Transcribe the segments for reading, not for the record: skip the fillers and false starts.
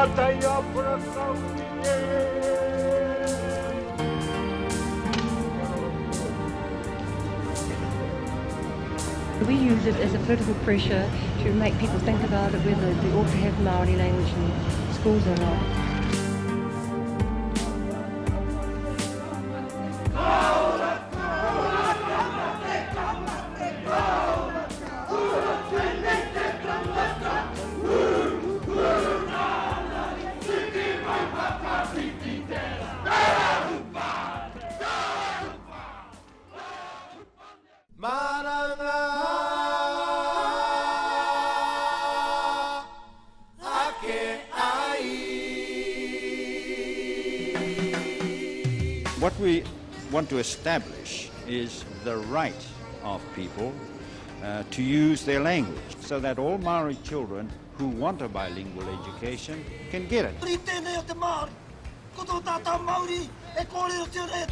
We use it as a political pressure to make people think about it, whether they ought to have Māori language in schools or not. What we want to establish is the right of people uh, to use their language so that all Maori children who want a bilingual education can get it. Ko tō tātou mauri e kōrerotia nei.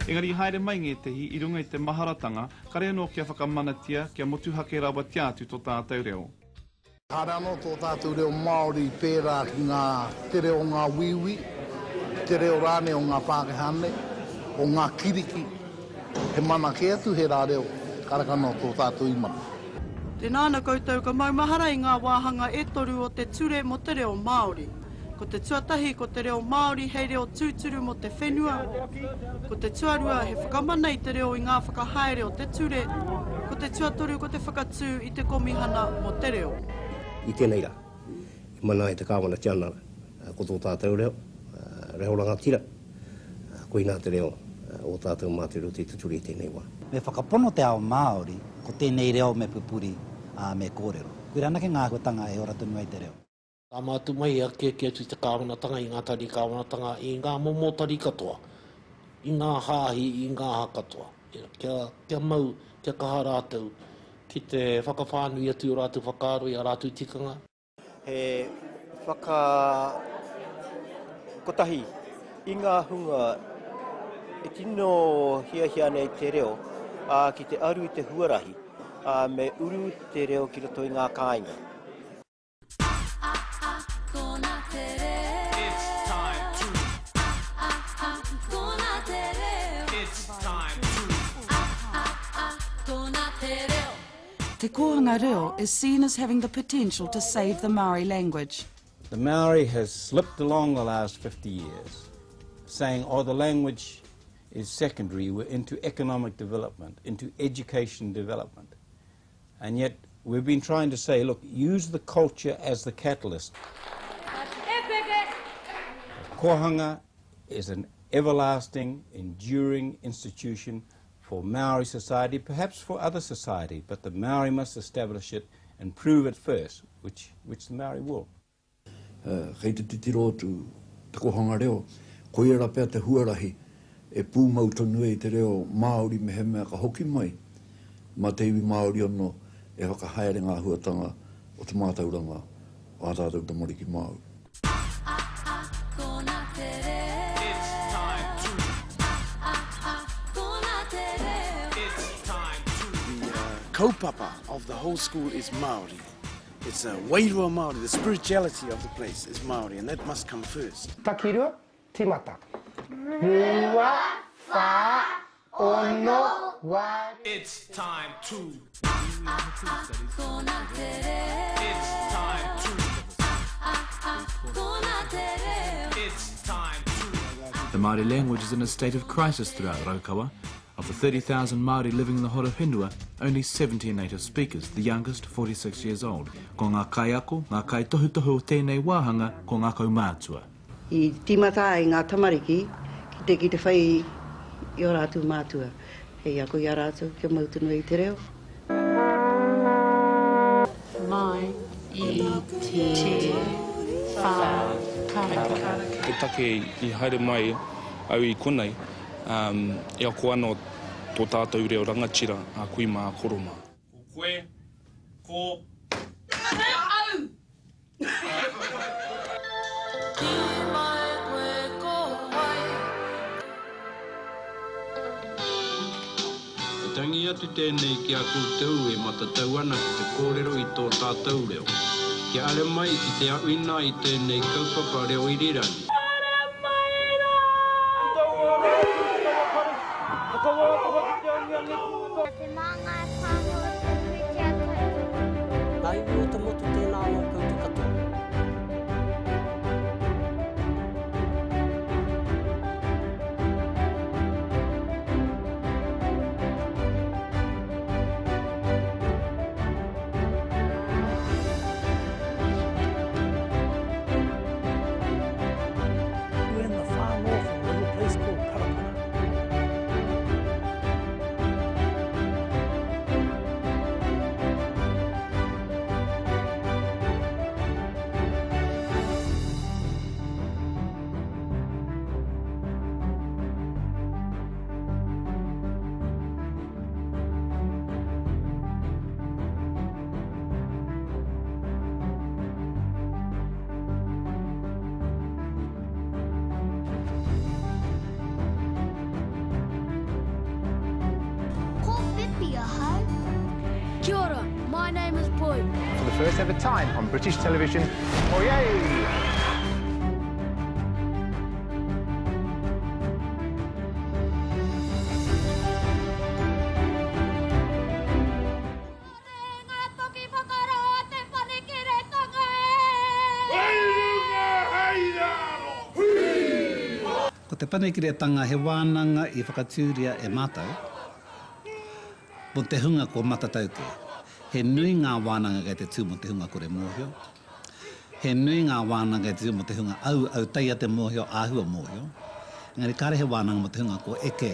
Engari i haere mai ngētehi i runga i te maharatanga kare anō kia whakamanatia, kia motuhake rawatia atu tō tātou reo. Kāre anō tō tātou reo Māori pērā ki ngā, te reo o ngā Wīwī, te reo rānei o ngā Pākehā nei, o ngā Kiriki. He mana kē atu hērā reo, karaka noa tō tātou i mana. Tēnā ana koutou ka maumahara i ngā wāhanga e toru o te Ture mō te Reo Māori. Ko te tuatahi ko te reo Māori hei reo tūturu mō te whenua, ko te tuarua he whakamana i te reo i ngā whakahaere o te ture, ko te tuatoru ko te whakatū i te Komihana mō te Reo. I tēnei rā, i mana ai te Kāwana Tianara ko tō tātou reo, reo rangatira, koinā te reo o tātou mā te roto i te ture i tēnei wā. Me whakapono te ao Māori, ko tēnei reo me pupuri, ā, me kōrero. Koirā anake ngā āhuatanga e ora tonu ai te reo. Tā mātou mahi akiaki atu i te kāwanatanga, i ngā tari kāwanatanga, i ngā momo tari katoa, i ngā hāhi, i ngā aha katoa, kia, kia mau, kia kaha rātou ki te whakawhānui atu i ō rātou whakaaro, i ā rātou tikanga. He whakakotahi i ngā hunga e tino hiahia ana i te reo, ā, ki te aru i te huarahi, ā, me uru te reo ki roto i ngā kāinga. Te Kōhanga Reo is seen as having the potential to save the Maori language. The Maori has slipped along the last 50 years, saying, oh, the language is secondary, we're into economic development, into education development. And yet we've been trying to say, look, use the culture as the catalyst. Kohanga is an everlasting, enduring institution for Maori society, perhaps for other society, but the Maori must establish it and prove it first, which, which the Maori will. Kei te titiro atu te kōhanga reo, koia rā pea te huarahi e pūmau tonu ai te reo Māori mehemea ka hoki mai mā te iwi Māori anō e whakahaere ngā āhuatanga o te mātauranga o ā tātou tamariki Māori. The kaupapa of the whole school is Māori. It's a wairua Māori, the spirituality of the place is Māori and that must come first. Takirua, timata. Rua, wha, ono, waru. It's time to It's time to It's time to The Māori language is in a state of crisis throughout Raukawa. Of the 30,000 Māori living in the Horowhenua, only 70 are native speakers, the youngest 46 years old. Ko ngā kaiako, ngā kaitohutohu o tēnei wāhanga, ko ngā kaumātua. I tīmata ai ngā tamariki ki te ki te whai i ō rātou mātua, hei ako i a rātou kia mau tonu ai te reo. Mai i te wha karaka. Te take i haere mai au i konei, e ako ana tō tātou reo rangatira a kui mā a koro mā. Ko koe, ko. Au! Kī mai koe ko wai. E tangi atu tēnei ki a koutou e matatau ana ki te kōrero i tō tātou reo. Kia are mai ki te awhina i tēnei kaupapa reo irirangi. Ngā iwi o te motu tēnā anō koutou katoa. We're in the far north in a little place called Parapara. Ko Pipi ahau. Kia ora, my name is Boy. For the first ever time on British television, Oye! Ko Te Panekiretanga he wānanga i whakatūria e mātou mō te hunga kua matatau kē. He nui ngā wānanga kei te tū mō te hunga kore mōhio. He nui ngā wānanga kei te tū mō te hunga au, au taia te mōhio, āhua mōhio. Engari kāre he wānanga mō te hunga kua eke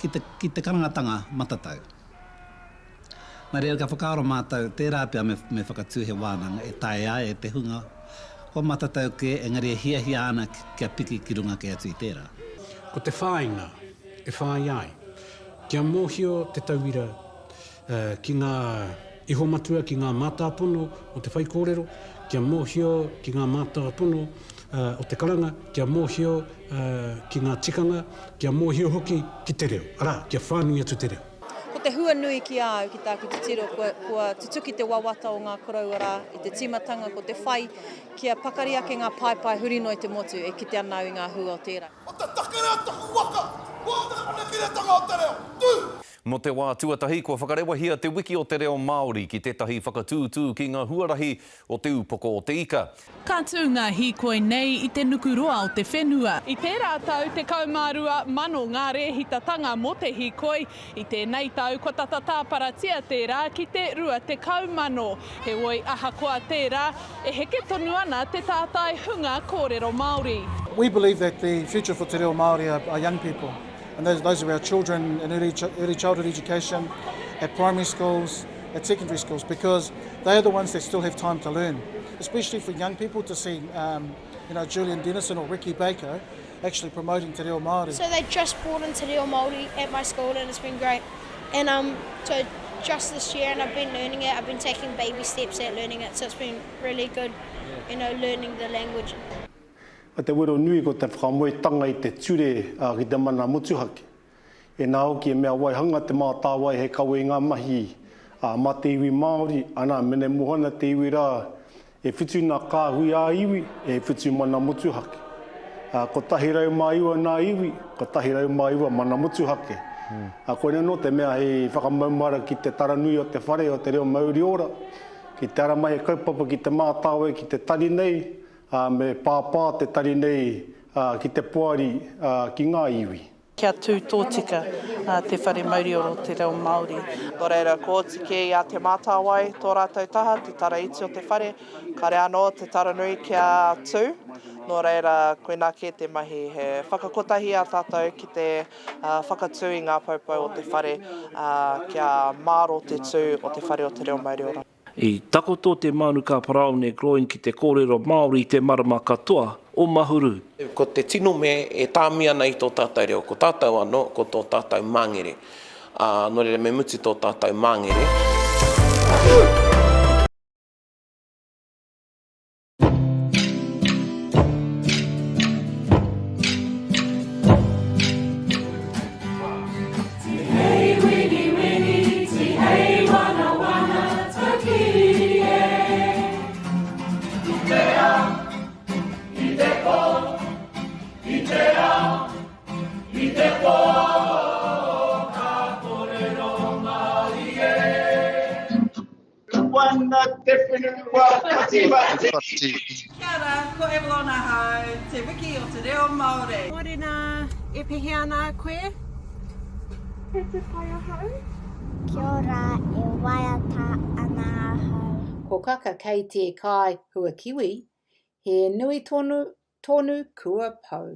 ki te, ki te karangatanga matatau. Nā reira ka whakaaro mātou, tērā pea me, me whakatū he wānanga e taea ai e te hunga kua matatau kē engari e hiahia ana kia piki ki runga kē atu i tērā. Ko te whāinga e whāia ai, kia mōhio te tauira ki ngā iho matua, ki ngā mātāpono o te whaikōrero, kia mōhio ki ngā mātāpono o te karanga, kia mōhio ki ngā tikanga, kia mōhio hoki ki te reo, arā, kia whānui atu te reo. Ko te hua nui ki a au, ki tāku titiro, kua, kua tutuki te wawata o ngā koroua rā i te tīmatanga, ko te whai kia pakari ake ngā paepae huri noa i te motu e kite ana au i ngā hua o tērā. O te takere o taku waka, ko te panekiretanga o te reo, tū! Mō te wā tuatahi, kua whakarewahia Te Wiki o te Reo Māori ki tētahi whakatūtū ki ngā huarahi o Te Ūpoko o Te Ika. Ka tū ngā hīkoi nei i te nukuroa o te whenua. I tērā tau, 12,000 ngā rēhitatanga mō te hīkoi. I tēnei tau, kua tata tāparatia tērā ki te 20,000. Heoi, ahakoa tērā, e heke tonu ana te tātai hunga kōrero Māori. We believe that the future for te reo Māori are, are young people and those, those are our children in early, early childhood education, at primary schools, at secondary schools, because they are the ones that still have time to learn, especially for young people to see, um, you know, Julian Dennison or Ricky Baker actually promoting Te Reo Māori. So they just brought in Te Reo Māori at my school and it's been great. And um, so just this year and I've been learning it, I've been taking baby steps at learning it, so it's been really good, you know, learning the language. Ko te wero nui ko te whakamoetanga i te ture ki te mana motuhake. Inā hoki he mea waihanga Te Mātāwai hei kawe i ngā mahi mā te iwi Māori, ana, mene moho ana te iwi rā, e whitu nā kāhui ā-iwi, e whitu mana motuhake. 109 nā iwi, 109 mana motuhake. Koinei anō te mea hei whakamaumahara ki te taranui o te whare o te reo mauri ora, ki te ara mai he kaupapa ki Te Mātāwai ki te tari nei, ā, me pāpā te tari nei ki te poari ki ngā iwi. Kia tū tōtika te whare mauriora o te reo Māori. Nō reira, kua oti kē i a Te Mātāwai tō rātou taha, te tara iti o te whare, kāre anō te tara nui kia tū. Nō reira, koinā kē te mahi, he whakakotahi a tātou ki te whakatū i ngā poupou o te whare, ā, kia māro te tū o te whare o te reo mauriora. I takoto te mānuka parāone groin ki te kōrero Māori i te marama katoa o Mahuru. Ko te tino mea e tāmi ana i tō tātou reo, ko tātou anō, ko tō tātou māngere. Ā, nō reira me mutu tō tātou māngere. Kōrero Māori e. Wana te whenua patipati. Kia ora, ko Avalon ahau, te wiki o te reo Māori. Morena, e pehea ana koe? Kei te pai ahau. Kia ora, e waiata ana ahau. Ko Kaka kei te kai hua kiwi, he nui tonu tonu kua pau.